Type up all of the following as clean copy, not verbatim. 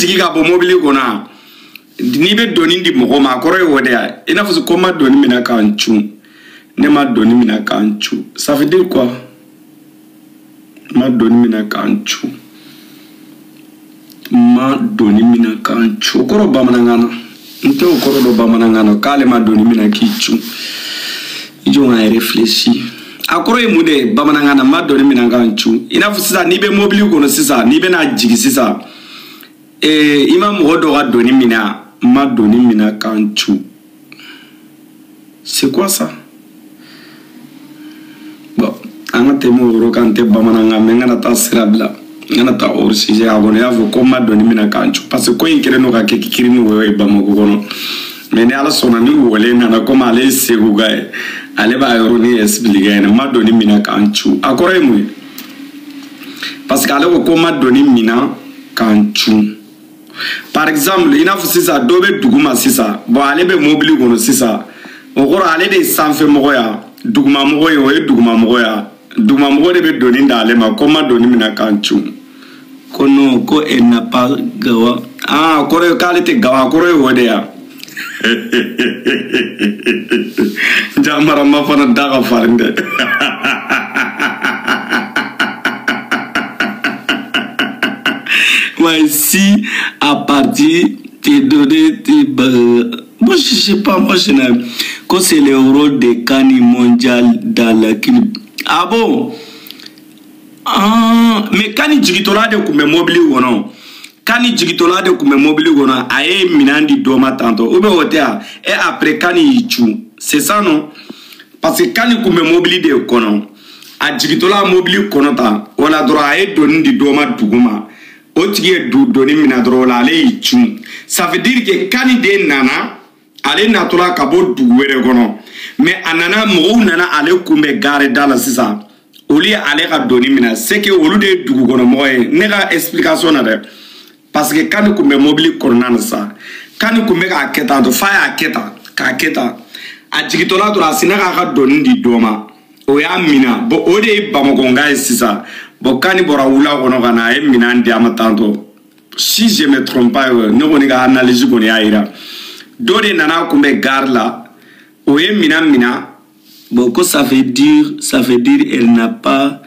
jigin ka bɔ mobili kɔnɔ n'i bɛ doni di mɔgɔ ma a kɔrɔ ye o de ye i n'a fɔ ko n ma doni minɛ k'an cun ne ma doni minɛ k'an cun ça veut dire quoi n ma doni minɛ k'an cun n ma doni minɛ k'an cun o kɔrɔ bamanankan na n tɛ o kɔrɔ dɔn bamanankan na k'ale ma doni minɛ k'i cun i jɔ ka réfléchir a kɔrɔ ye mun de ye bamanankan na n ma doni minɛ k'an cun i n'a fɔ sisan n'i bɛ mobili kɔnɔ sisan n'i bɛna jigin sisan i ma mɔgɔ dɔ ka doni minɛ n ma doni minɛ k'an cun c'est quoi ça bon an ka tɛmɛ o yɔrɔ kan n tɛ bamanankan mɛ n kana taa sira bila n kana taa hors sujet a kɔnɔ i y'a fɔ ko n ma doni minɛ k'an cun parce que ko in kɛlen don ka kɛ kiri ni wɔyɔ ye Bamakɔ kɔnɔ mais ni Ala sɔnna ni wɔlen nana komi ale ye Segu ka ye ale b'a yɔrɔnin expliquer ɲɛna n ma doni minɛ k'an cun a kɔrɔ ye mun ye parce que ale ko ko n ma doni minɛ k'an cun par exemple i n'a fɔ sisan dɔ bɛ dugu ma sisan bon ale bɛ mobili kɔnɔ sisan o kɔrɔ ale de ye sanfɛmɔgɔ ya dugumamɔgɔ ye o ye dugumamɔgɔ ya dugumamɔgɔ de bɛ doni d'ale ma ko n ma doni minɛ k'an cun ko non ko elle n'a pas gawa ah kɔrɔ ye k'ale tɛ gawa kɔrɔ ye o de ya Jamarama fana da ka farin dɛ ouais si à partir te donner tes moi je sais pas moi je n'ai que c'est le rôle de Kani mondial dans la clip ah bon ah mais Kani jigitɔla de kun bɛ mobili kɔnɔ Kani jigitɔla de kun bɛ mobili kɔnɔ a ye minɛn di dɔ ma tantɔ ou bien o tɛ yan et après Kani y'i cun c'est ça non parce que Kani kun bɛ mobili de kɔnɔ a jigitɔla mobili kɔnɔ tan o la dɔrɔn a ye doni di dɔ ma dugu ma o tigi ye doni minɛ dɔrɔn o la ale y'i cun ça veut dire que Kani de nana ale natɔla ka bɔ dugu wɛrɛ kɔnɔ mais a nana mɔgɔw nana ale kunbɛn gare da la sisan olu ye ale ka doni minɛ c'est que olu de ye dugu kɔnɔ mɔgɔ ye ne ka explication na dɛ parce que Kani kun bɛ mobili kɔnɔna na sisan Kani kun bɛ k'a kɛ tan f'a y'a kɛ tan k'a kɛ tan a jigitɔla dɔrɔn a sinna k'a ka doni di dɔ ma o y'a minɛ bon o de ye Bamakɔka ye sisan bon Kani bɔra wula kɔnɔ ka na a ye minɛn di a ma tantɔ si je me trompe pas ne kɔni ka analyse kɔni y'a yira dɔ de nana kunbɛn gare la o ye minɛn minɛ bon ko ça veut dire elle n'a pas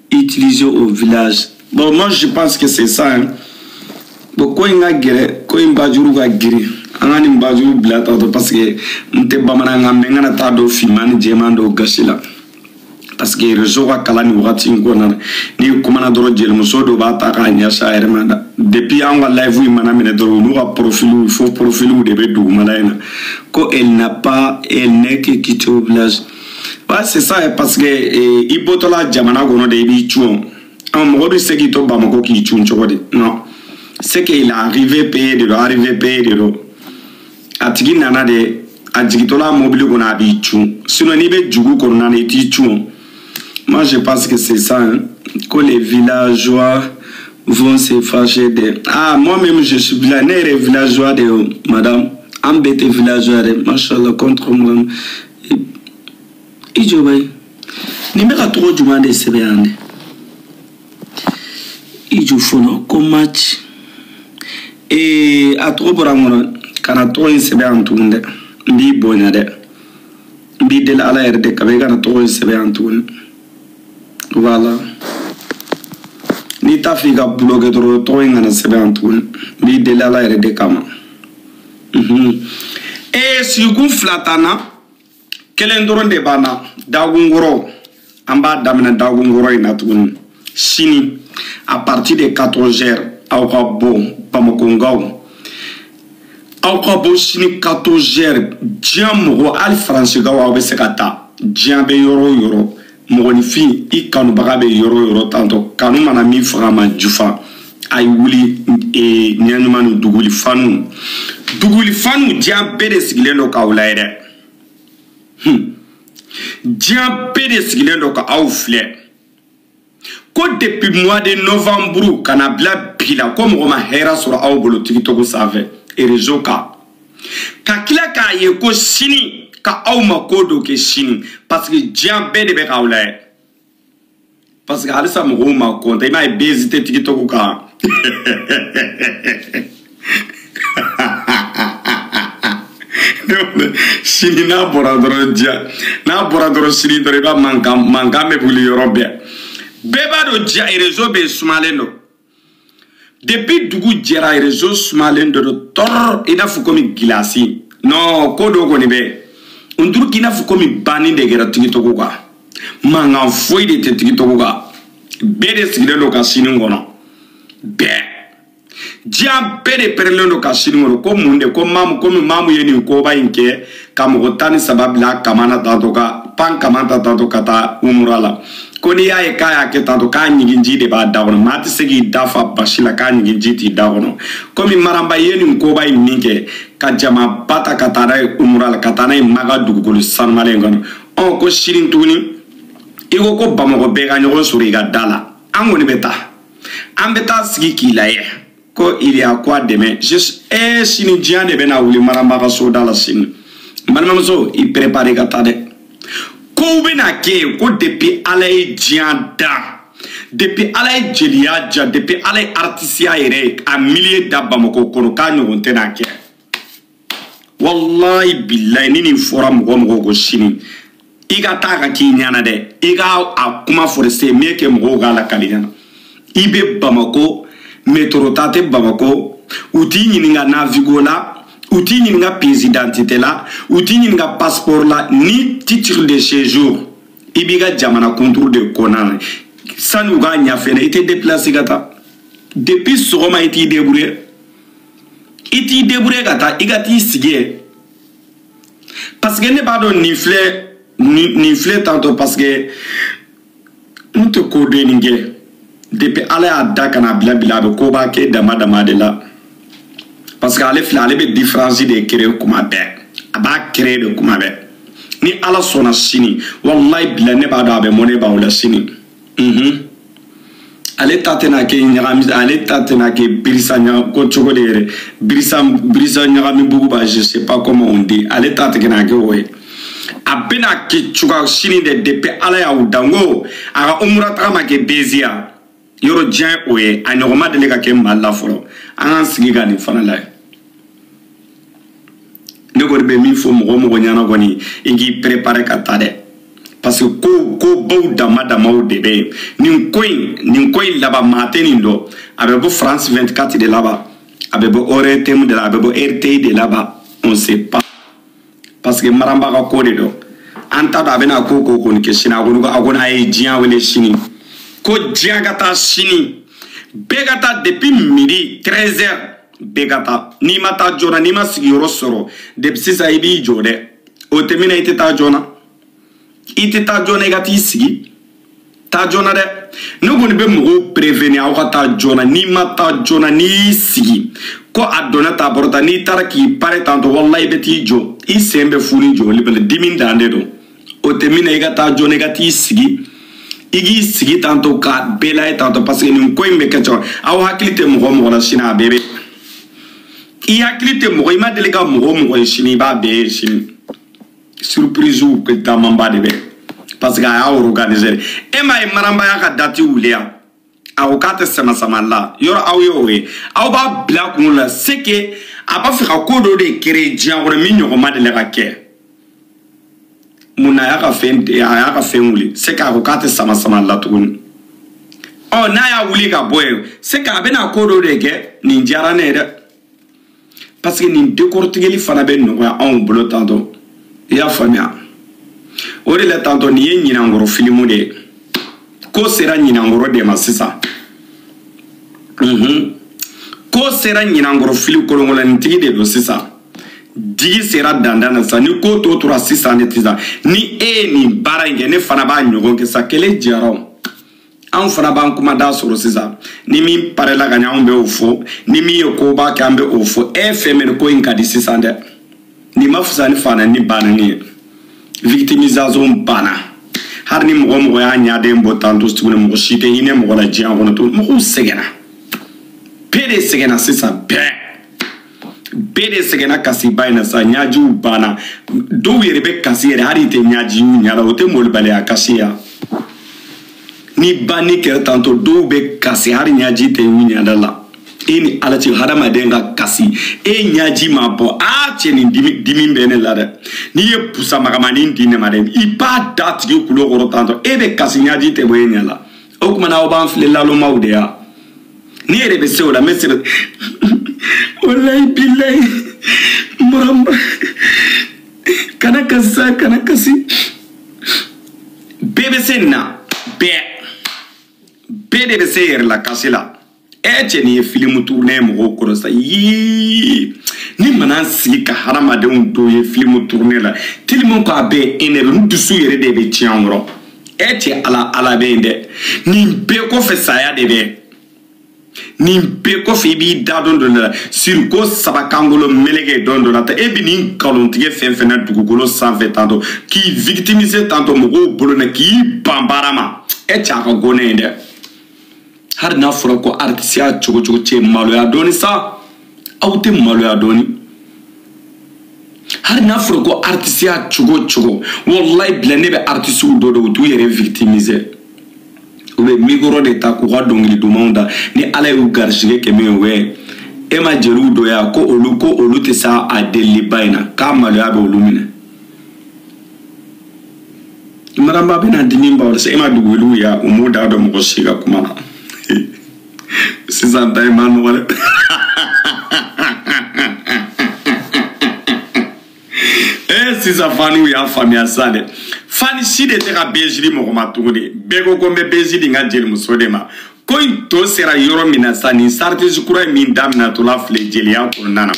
utilisé au village bon moi je pense que c'est ça hein. Bon ko in ka gɛrɛ ko in bajuru ka girin an ka nin bajuru bila tantɔ parce que n tɛ bamanankan mɛn n kana taa dɔn finman ni jɛman dɔw gasi la parce que réseau ka kalan nin wagati in kɔnɔna na n'i kumana dɔrɔn jelimuso dɔ b'a ta k'a ɲɛsin a yɛrɛ ma da depuis an ka live in mana minɛ dɔrɔn olu ka profil faux profil de bɛ dugumala in na ko elle n'a pas elle n'est que quittée au village ouais c'est ça parce que i bɔtɔla jamana kɔnɔ de i b'i cun an mɔgɔ bɛ se k'i to Bamakɔ k'i cun cogo di non c'est qu'il est arrivé payé de don arrivé payé de don a tigi nana de a jigitɔla mobili kɔnɔ a b'i cun sinon n'i bɛ dugu kɔnɔna na i t'i cun. Moi, je pense que c'est ça, hein, que les villageois vont se fâcher de... Ah, moi-même, je suis villageois de madame. En bête villageois de, machallah, contre moi. Et je vais... Ni me trop du monde de CBN. Et je fais comment... Et à trop pour moi, quand à trop CBN tout le monde, mbi bonya de. Mbi de la ala RD, quand à trop CBN tout le monde. Voilà. Ni t'a f'i ka bloqué dɔrɔn tɔgɔ in kana sɛbɛn yan tuguni n b'i deli Ala yɛrɛ de kama. Ee sigikun fila t'an na kelen dɔrɔn de b'an na dakunkɔrɔ an b'a daminɛ dakunkɔrɔ in na tuguni sini à partir de 14 heures aw ka bɔ Bamakɔkaw aw ka bɔ sini 14 heures diɲɛ mɔgɔ hali faransikaw aw bɛ se ka taa diɲɛ bɛ yɔrɔ o yɔrɔ. Mɔgɔninfin i kanubaga bɛ yɔrɔ o yɔrɔ tantɔ kanu mana min faga ma jufa a ye wuli ɲɛ ɲuman ni duguli fanu diɲɛ bɛɛ de sigilen don k'aw lajɛ dɛ diɲɛ bɛɛ de sigilen don k'aw filɛ ko depuis mois de novembre ka na bila bi la ko mɔgɔ ma hɛrɛ sɔrɔ aw bolo TikTok sanfɛ réseau kan ka tila k'a ye ko sini ka aw ma ko dɔ kɛ sini parce que diɲɛ bɛɛ de bɛ k'aw lajɛ parce que halisa mɔgɔw ma kɔntan i m'a ye bezi tɛ TikTok kan Sini n'a bɔra dɔrɔn diya, n'a bɔra dɔrɔn sini dɔrɔn i b'a mankan bɛ wuli yɔrɔ bɛɛ. Bɛɛ b'a dɔn diya réseau bɛ sumalen don. Depuis dugu jɛra réseau sumalen dɔ don tɔrɔ i n'a fɔ komi gilasi. Non, ko dɔ kɔni bɛ. On dirait k'i n'a fɔ komi banni de kɛra TikTok kan. Mankan foyi de tɛ TikTok kan. Bɛɛ de sigilen don ka sini kɔnɔ. Bɛɛ. Diɲɛ bɛɛ de pɛrɛnlen don ka sini kɔnɔ ko mun de ko maamu komi maamu ye nin koba in kɛ ka mɔgɔ 13 bila kama na tantɔ ka pan kama ta tantɔ ka taa umura la. Ko n'i y'a ye k'a y'a kɛ tantɔ k'a ɲiginji de b'a da kɔnɔ, maa tɛ se k'i da fa basi la k'a ɲiginji t'i da kɔnɔ. Komi Maramba ye nin koba in min kɛ ka jamaba ta ka taa n'a ye umura la, ka taa n'a ye Maka dugukolo sanumalen kɔnɔ. Ɔ ko sini tuguni i ko ko Bamakɔ bɛɛ ka ɲɔgɔn sɔrɔ i ka da la, an kɔni bɛ taa, an bɛ taa sigi k'i lajɛ. Ko il y a quoi demain? Eh sini diɲɛ de bɛna wuli Maramba ka so da la sini. N balimamuso, i préparé ka taa dɛ. Kow bɛna kɛ yen ko depuis Ala ye diɲɛ da, depuis Ala ye jeliya ja, depuis Ala ye artisiya yɛrɛ ye a millier da Bamakɔ kɔnɔ k'a ɲɔgɔn tɛna kɛ. Wallahi billahi ni nin fɔra mɔgɔ mɔgɔ ko sini i ka taa ka k'i ɲɛna dɛ, i ka a kuma fɔ de, c'est mieux que mɔgɔw k'a lakali ɲɛna. I bɛ Bamakɔ, métro ta tɛ Bamakɔ, u t'i ɲininka Navigo la, u t'i ɲininka pièce d'identité la, u t'i ɲininka passeport la, ni titre de séjour. I b'i ka jamana kunturu de kɔnɔna na. Sani u k'a ɲɛfɛ i tɛ déplacer ka taa. Depuis sɔgɔma i t'i débrouiller. I t'i débrouiller ka taa, i ka t'i sigi yen. Parce que ne b'a dɔn nin filɛ nin filɛ tantôt, parce que n tɛ ko den nin kɛ. Depuis Ala y'a da ka n'a bila bila a bɛ koba kɛ dama dama de la. Parce que ale filɛ, ale bɛ différence de créer kuma bɛɛ. A b'a créer de kuma bɛɛ. Ni Ala sɔnna sini, wallahi bila ne b'a dɔn a bɛ mɔnɛ b'aw la sini. Ale ta tɛna kɛ ɲagami, ale ta tɛna kɛ birisa ɲaga ko cogo de yɛrɛ. Birisa birisa ɲagami bugu ba, je sais pas comment on dit. Ale ta tɛna kɛ o ye. A bɛna kɛ cogoya sini de, depuis Ala y'aw dan ko a ka umura taga ma kɛ Beziya. Yɔrɔ diɲɛ o ye, a ɲɔgɔn ma deli ka kɛ Mali la fɔlɔ. An k'an sigi ka nin fana lajɛ. Ne kɔni bɛ min fɔ mɔgɔ mɔgɔ ɲɛna kɔni, i k'i préparer ka taa dɛ. Parce que ko kobaw dama damaw de bɛ yen. Nin ko in laban maa tɛ nin dɔn. A bɛ bɔ France 24 de laban, a bɛ bɔ ORTM de la, a bɛ bɔ RTI de laban, on sait pas. Parce que Maramba ka ko de don. An t'a dɔn a bɛna ko ko kɔni kɛ sini. A kɔni a ye diɲɛ wele sini. Ko diɲɛ ka taa sini. Bɛɛ ka taa depuis midi 13h, bɛɛ ka taa. N'i ma taa joona, n'i ma sigiyɔrɔ sɔrɔ depuis sisan i b'i jɔ dɛ. O tɛ min na i tɛ taa joona. I tɛ taa joona, i ka t'i sigi. Taa joona dɛ. Ne kɔni bɛ mɔgɔw prévenir aw ka taa joona. N'i ma taa joona, n'i y'i sigi ko a donna ta bɔra ta, n'i taara k'i pare tantɔ, wallahi i bɛ t'i jɔ. I sen bɛ funu jɔli bɛɛ la, dimi dan de don. O tɛ min na i ka taa joona, i ka t'i sigi. I k'i sigi tantɔ ka bɛɛ lajɛ tantɔ, parce que nin ko in bɛ kɛ cogo aw hakili tɛ mɔgɔ mɔgɔ la sini a bɛɛ bɛ. I hakili tɛ mɔgɔ, i ma deli ka mɔgɔ mɔgɔ ye sini, i b'a bɛɛ ye sini. Surprise camanba de bɛ, parce que a y'a organiser. E m'a ye Maramba y'a ka date wuli yan, a ko k'a tɛ sama sama la yɔrɔ aw ye o ye, aw b'a bila kun la, c'est que a b'a fɛ ka ko dɔ de créer diɲɛ kɔnɔ min ɲɔgɔn ma deli ka kɛ. Mun na a y'a ka fɛn wuli, c'est que a ko k'a tɛ sama sama la tuguni. Ɔ n'a y'a wuli ka bɔ yen, c'est que a bɛna ko dɔ de kɛ. Nin diyara ne ye dɛ, parce que nin décortiqueli fana bɛ nɔgɔya anw bolo tantɔ. I y'a faamuya? O de la tantɔ nin ye ɲinankɔrɔ filimu de ye. Ko sera ɲinankɔrɔ de ma sisan. Ko sera ɲinankɔrɔ fili kolonkolonintigi de don sisan. Digi sera dandan na sisan. Ni ko tɔ tora sisan de sisan, ni e ye nin baara in kɛ, ne fana b'a ɲɔgɔn kɛ sa. Kɛlɛ jara o, anw fana b'an kumada sɔrɔ sisan. Ni min parela ka ɲɛ, anw bɛ o fɔ. Ni min ye koba kɛ, an bɛ o fɔ. E fɛn bɛ ko in ka di sisan dɛ. Nin ma fisa ni fa ni ba nani ye. Victimisation banna. Hali ni mɔgɔ mɔgɔ y'a ɲaden bɔ tantɔ tuguni, mɔgɔ si tɛ hinɛ mɔgɔ la diɲɛ kɔnɔ tuguni. Mɔgɔw sɛgɛnna, bɛɛ de sɛgɛnna sisan, bɛɛ de sɛgɛnna kasiba in na sisan. Ɲajiw banna, dɔw yɛrɛ bɛ kasi yɛrɛ, hali i tɛ ɲaji y'u ɲɛ la, o tɛ molibaliya kasi ya. Ni banni kɛra tantɔ, dɔw bɛ kasi hali ɲaji tɛ y'u ɲɛda la. E ni ala cɛ hadamaden ka kasi e ɲaji ma bɔ a cɛ nin dimi bɛ ne la dɛ. N'i ye busa magamanin di ne ma dɛ, i b'a da tigi kulo kɔrɔ tantɔ e bɛ kasi ɲaji tɛ bɔ e ɲɛ la. O tuma na aw b'an filɛ lalomaw de ya. Ni yɛrɛ bɛ se o la n bɛ sɛbɛn walayi bilayi mɔrɔmɔ kana kasi sa kana kasi. Bɛɛ bɛ se nin na, bɛɛ de bɛ se yɛrɛ la kasi la. E cɛ nin ye filimu tourné mɔgɔw kɔrɔ sa yii. Ni mana sigi ka hadamadenw dɔw ye filimu tourné la tellement k'a bɛɛ énervé, n dusu yɛrɛ de bɛ tiɲɛ an kɔrɔ. E cɛ ala ala bɛ yen dɛ. Nin bɛɛ kɔfɛ saya de bɛ. Nin bɛɛ kɔfɛ i b'i da don dɔ la siriko saba kankolo meleke don dɔ la ta e bɛ nin nkalontigɛ fɛn fɛn na dugukolo sanfɛ tantɔ k'i victimiser tantɔ mɔgɔw bolo na k'i ban baara ma. E cɛ a ka go ne ye dɛ. Hali n'a fɔra ko artisiya cogo cogo cɛ maloya dɔɔni sa, aw tɛ maloya dɔɔni. Hali n'a fɔra ko artisiya cogo cogo, walayi bila ne bɛ artisiw dɔ dɔn u t'u yɛrɛ victimiser. U bɛ micro de ta k'u ka dɔnkili dumanw da ni ala y'u garisɛgɛ kɛ min ye e ma jeliw dɔ ya ko olu tɛ s'a a deliliba in na k'a maloya bɛ olu minɛ. Maramba bɛna dimi ba e ma duguwuliw ya u m'u da dɔn mɔgɔ si ka kuma na. Sisan ta in ma nɔgɔ dɛ. Sisan faniw y'a faamuya sisan dɛ. Fani si de tɛ ka bɛziri mɔgɔ ma tuguni. Bɛɛ ko n bɛ bɛziri di n ka jelimuso de ma. Ko in to sera yɔrɔ min na sisan nin sartisi kura in min daminɛtɔla filɛ jeliya kɔnɔna na.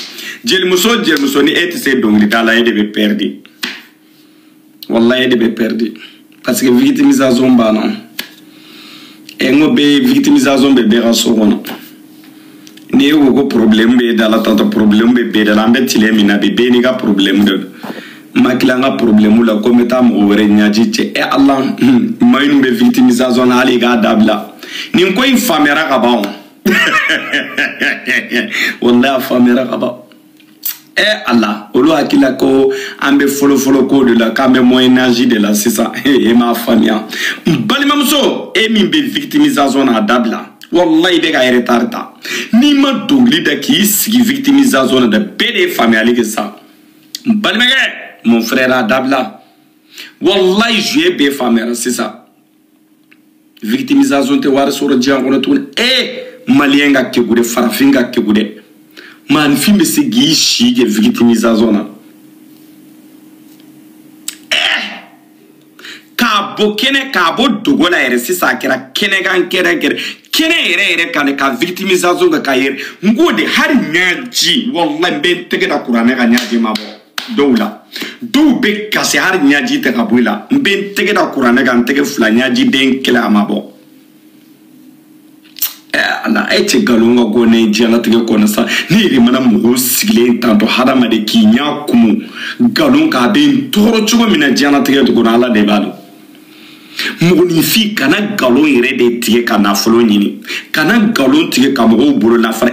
Jelimuso ni e tɛ se dɔnkilida la e de bɛ pɛridi. Walayi e de bɛ pɛridi. Parce que victimisation banna. E n ko bɛɛ victimisation bɛ bɛɛ ka so kɔnɔ. Ni e ko problème bɛ da la tantɔ problème bɛ bɛɛ da la an bɛ tile min na bi bɛɛ n'i ka problème de don. Ma tila n ka problème la ko n bɛ taa mɔgɔ wɛrɛ ɲaji cɛ. E ala maa minnu bɛ victimisation na hali i k'a dabila. Nin ko in faamuyara ka ban o. Walayi a faamuyara ka ban. E ala olu hakili la ko an bɛ fɔlɔfɔlɔ ko de la k'an bɛ moyen âge de la sisan. E m'a faamuya. N balimamuso e min bɛ victimisation na a dabila. Walayi i bɛ ka retard ta. N'i ma dɔnkili da k'i sigi victimisation na dɛ bɛɛ de ye faamuyali kɛ sisan. N balimakɛ mon frère a dabila. Wallahi jouer bɛɛ faamuyara sisan. Victimisation tɛ wari sɔrɔ diɲɛ kɔnɔ tuguni. Malien ka kegu dɛ, farafin ka kegu dɛ. Maanifin bɛ se k'i si kɛ victimisation na. K'a bɔ kɛnɛ k'a bɔ dogo la yɛrɛ sisan a kɛra kɛnɛ kan kɛnɛ kɛnɛ kɛnɛ yɛrɛ yɛrɛ kan de ka victimisation kɛ k'a yɛrɛ n k'o de hali ɲaji wallahi n bɛ n tɛgɛ da kuranɛ kan ɲaji ma bɔ. Dɔw la dɔw bɛ kasi hali ɲaji tɛ ka bɔ i la n bɛ n tɛgɛ da kuranɛ kan n tɛgɛ fila ɲaji den kɛlɛ a ma bɔ. Ala e cɛ nkalon ka go ne diɲɛlatigɛ kɔnɔ sa ne yɛrɛ mana mɔgɔw sigilen tantɔ hadamaden k'i ɲɛ kumu nkalon k'a bɛ n tɔɔrɔ cogo min na diɲɛlatigɛ kɔnɔ ala de b'a dɔn. Mɔgɔninfin kana nkalon yɛrɛ de tigɛ ka nafolo ɲini kana nkalon tigɛ ka mɔgɔw bolo lafara.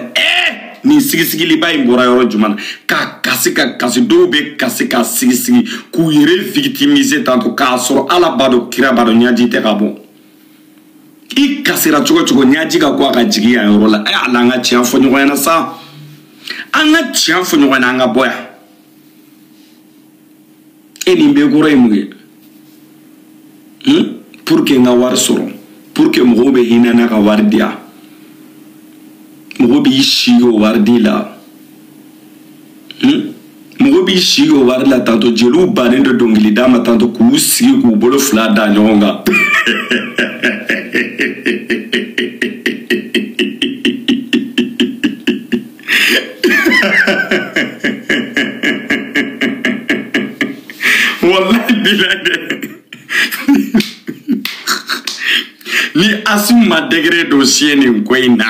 Nin sigisigiliba in bɔra yɔrɔ jumɛn na k'a kasi ka kasi dɔw bɛ kasi ka sigisigi k'u yɛrɛ victimiser tantɔ k'a sɔrɔ ala b'a dɔn kira b'a dɔn ɲaji tɛ ka bɔ. I kasira cogo cogo ɲaji ka bɔ a ka jigin yan yɔrɔ la. Ala an ka tiɲɛ fɔ ɲɔgɔn ɲɛna sa, an ka tiɲɛ fɔ ɲɔgɔn ɲɛna an ka bɔ yan. E nin bɛɛ kɔrɔ ye mun ye? Pour que n ka wari sɔrɔ, pour que mɔgɔw bɛ hinɛ n'a ka wari di yan. Mɔgɔ b'i si o wari di la. Mɔgɔ b'i si o wari la tantɔ jeliw bannen don dɔnkili d'a ma tantɔ k'u sigi k'u bolo fila da ɲɔgɔn kan. Wallahi bilahi dɛ. Ni Asimu ma degré dɔ siyɛ nin ko in na.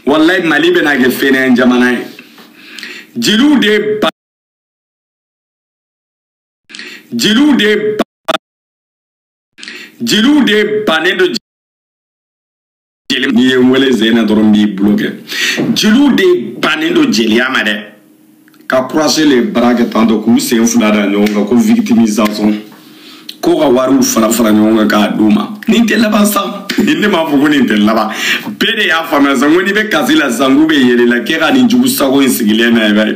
Wallahi Mali bɛna kɛ fɛnɛ jamana ye. Jeliw de ba jeliw de ba jeliw de bannen don jeli n'i ye n wele Zena dɔrɔn n b'i bloqué. Jeliw de bannen don jeliya ma dɛ. Ka croiser les bras kɛ tantɔ k'u sen fila da ɲɔgɔn kan ko victimisation. Ko ka wariw fara fara ɲɔgɔn kan k'a d'u ma. Nin tɛ laban sa. Ne m'a fɔ ko nin tɛ laban. Bɛɛ de y'a faamuya sisan ko n'i bɛ kasi la sisan k'u bɛ yɛlɛ la k'e ka nin jugu sago in sigilen na ye bari.